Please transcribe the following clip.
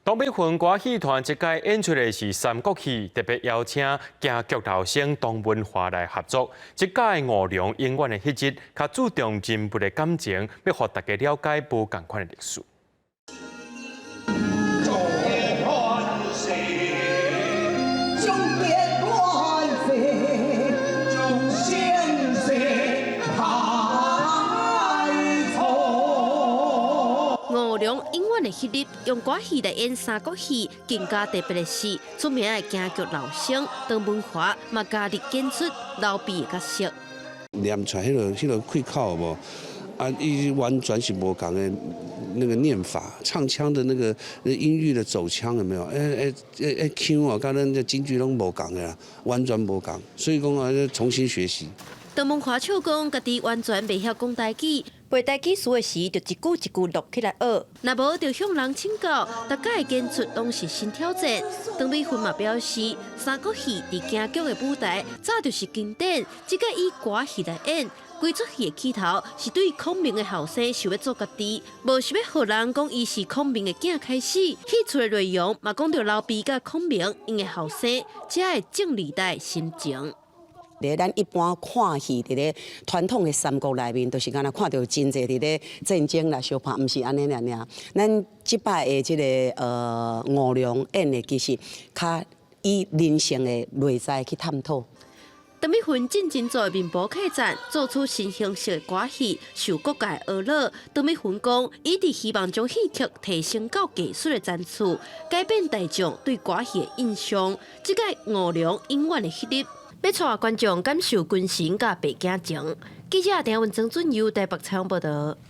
唐美雲歌仔戲團這屆演出的是三國戲，特別邀請京劇老生唐文華來合作。這屆吳良永遠的彼日，較注重人物的感情，欲予大家了解無仝款的歷史。中亂世，中變亂世，中先世太錯。吳良永遠的彼日，用歌戲來演三國戲，更加特別的是，出名的京劇老生唐文華嘛加入演出劉備的角色。念出來彼個氣口無？啊，伊完全是無仝的那個念法，唱腔的那個音域的走腔有沒有？腔哦，佮咱這京劇攏無仝的啦，完全無仝，所以講啊，重新學習。唐文華笑講，家己完全袂曉講台語，背台語詞的時，就一句一句錄起來學。若無就向人請教，逐擺的演出攏是新挑戰。唐美雲嘛表示，三國戲佇京劇的舞台早就是經典，這個以歌戲來演，規齣戲的起頭是對孔明的後生想欲做家己，無想欲予人講伊是孔明的囝開始。戲出的內容嘛講著劉備佮孔明𪜶的後生，遮的政二代心情。佇咱一般看戲，佇咧傳統的三國內面，就是敢若看著真濟佇咧戰爭來相拍，毋是按呢爾爾。咱這擺的這個吳良演的，其實較以人性的內在去探討。唐美雲進前做的面部客棧，做出新形式的歌戲，受各界呵咾。唐美雲講，伊佇希望將戲曲提升到藝術的層次，改變大眾對歌戲的印象。這個吳良永遠的彼日，欲帶觀眾感受軍神佮白囝情。記者鄭文曾俊佑台北採訪報導。